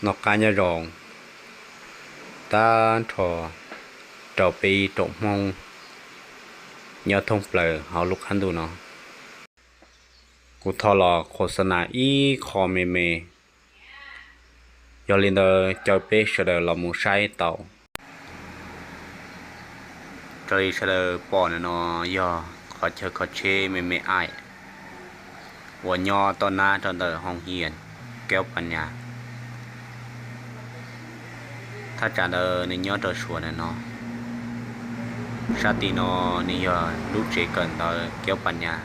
Noj qab nyob zoo tag nrho rau peb tsoom Hmoob nyob thoob plaws hauv lub qab ntuj no. Kuv thov los qhua xa nas ib qho me me, yog li ntawd caw peb sawv daws los mus saib tau. Raws li sawv daws pom ntawm no yog qhov chaw kho tsheb me me aim uas nyob tom nab rau ntawm hoo hias Kev Pas Nyas. Thaj tsam ntawd nws nyob rau suav ntawm no. Sab tim no nws yog lub tsev kawm ntawv Kev Pas Nyas.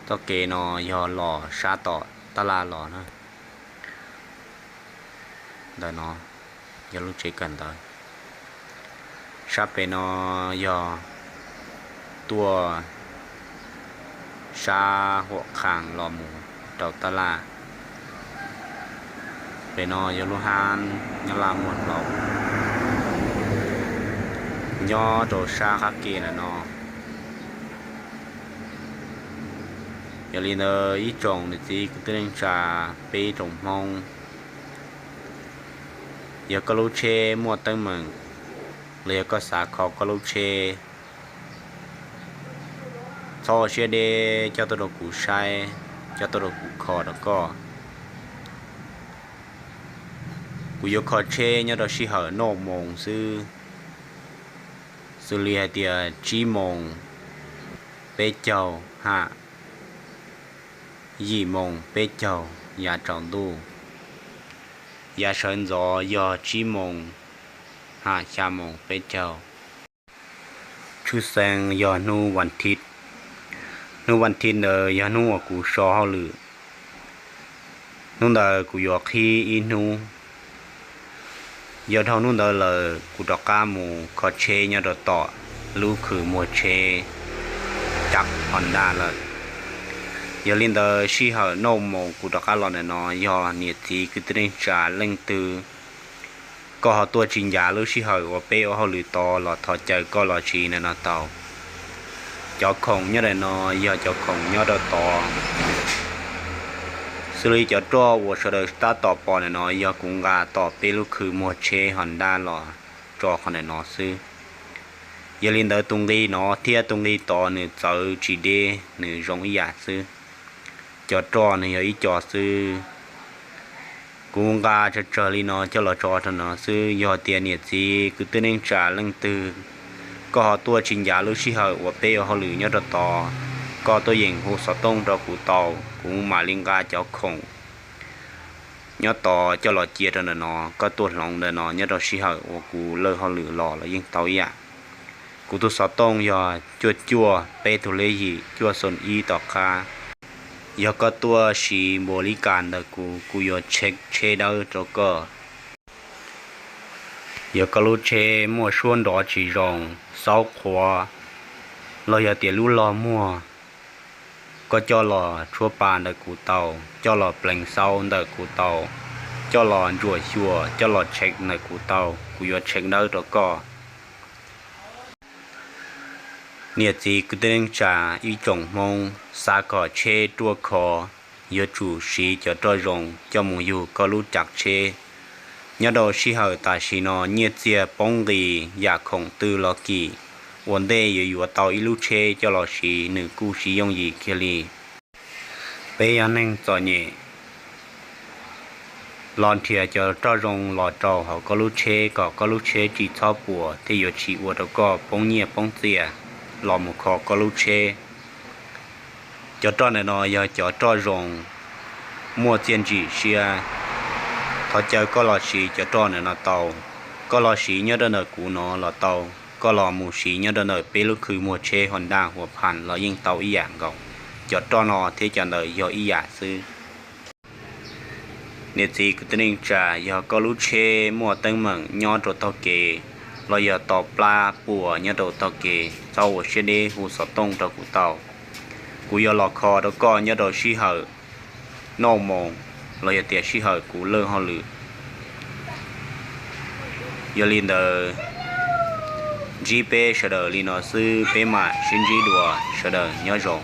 Txoj kev no yog los sab tom tab laj los na. Ntawm no yog lub tsev kawm ntawv. Sab pem no yog tuaj sab huam khas los mus rau tab laj. Pem no yog lub hab nyob laj muag hlau nyob rau sab qab ke ntawm no. Yog li ntawd ib tsoom niam txiv kwv tij neej tsa, peb tsoom Hmoob, yog koj lub tsheb muaj teeb meem los yog koj xav kho koj lub tsheb, txhob ua siab deb coj tuaj rau kuv saib, coj tuaj rau kuv kho rau koj. Kuv yuav kho tsheb nyob rau sij hawm noj moos xwb, xws li hais tias tsib moos peb caug ham yim moos peb caug yav tsaus ntuj. Yav sawv ntxov yog tsib moos ham xya moos peb caug. Tshwj xeeb yog hnub vas thiv. Hnub vas thiv ntawd yog hnub uas kuv so hauj lwm. Hnub ntawd kuv yuav qhib ib hnub. Yog dhau hnub ntawd lawm kuv rov qab mus kho tsheb nyob rau tom lub khw muag tsheb cab Honda lawm. Yog li ntawd sij hawm noj moos kuv rov qab los ntawm no, yog niam txiv kwv tij neej tsa leej twg koj ho tuaj tsis ncav lub sij hawm uas peb ua hauj lwm tod los thov caw koj los tsis ntawm no tau. Cov khoom nyob ntawm no yog cov khoom nyob rau tod, xws li cov roj uas sawv daws tab tom pom ntawm no yog kuv nqa tom peb lub khw muag tsheb Honda los tso qhov ntawm no xwb. Yog li ntawd tus nqi no thiab tus nqi tod nws txawv tsis deb, nws zoo ib yam xwb. Cov roj nws yog ib co xwb. Kuv nqa tsawg tsawg li no coj los tso rau no xwb. Yog tias niam txiv kwv tij neej tsa leej twg koj ho tuaj tsis ncav lub sij hawm uas peb ua hauj lwm nyob rau tod, koj tuaj yeem hu xov tooj rau kuv tau, kuv mam li nqa cov khoom nyob tod coj los cia rau ntawm no, koj tuaj hloov ntawm no nyob rau sij hawm uas kuv lawb hauj lwm los los yeej tau ib yam. Kuv tus xov tooj yog cuaj cuaj peb tug leb yim cuaj xoom ib tom qab. Yog koj tuaj siv npaum li cas ntawm kuv, kuv yuav check tsheb dawb rau koj. Yog koj lub tsheb muaj suab nrov tsis zoo, xaub qhuav, los yog tias lub log muag, koj coj los tshuab pa ntawm kuv tau, coj los pleev xaub ntawm kuv tau, coj los ntsuam xyuas, coj los check ntawm kuv tau, kuv yuav check dawb rau koj. Niam txiv kwv tij neej tsa, ib tsoom Hmoob xav kom tsheb ruaj khov, yuav tsum siv cov roj zoo coj mus yug koj lub cav tsheb. Nyob rau sij hawm tam sim no nyiaj txiag poob nqis yam khoom twg los kim, ua ntej yuav yuav tau ib lub tsheb coj los siv nws kuj siv yooj yim kiag li. Peb yog neeg txom nyem, los nrhiav cov roj zoo los rau hauv koj lub tsheb kom koj lub tsheb tsis txhob puas thiab yuav tsis ua rau koj poob nyiaj poob txiaj los mus kho koj lub tsheb. Cov roj ntawm no yog cov roj zoo, muaj txiaj ntsim siab. Thov caw koj los siv cov roj ntawm no tau. Koj los siv nyob rau ntawm kuv no los tau, koj los mus siv nyob rau ntawm peb lub khw muag tsheb Honda Huas Phas los yeej tau ib yam nkaus. Cov roj no thiab cov ntawd yog ib yam xwb. Niam txiv kwv tij neej tsa, yog koj lub tsheb muaj teeb meem nyob rau taug kev los yog to plab puas nyob rau taug kev, txhob ua siab deb hu xov tooj rau kuv tau. Kuv yuav los kho rau koj nyob rau sij hawm noj moos los yog tias sij hawm kuv lawb hauj lwm. Yog li ntawd, ntsib peb sawv daws li no xwb, peb mam sib ntsib dua, sawv daws nyob zoo.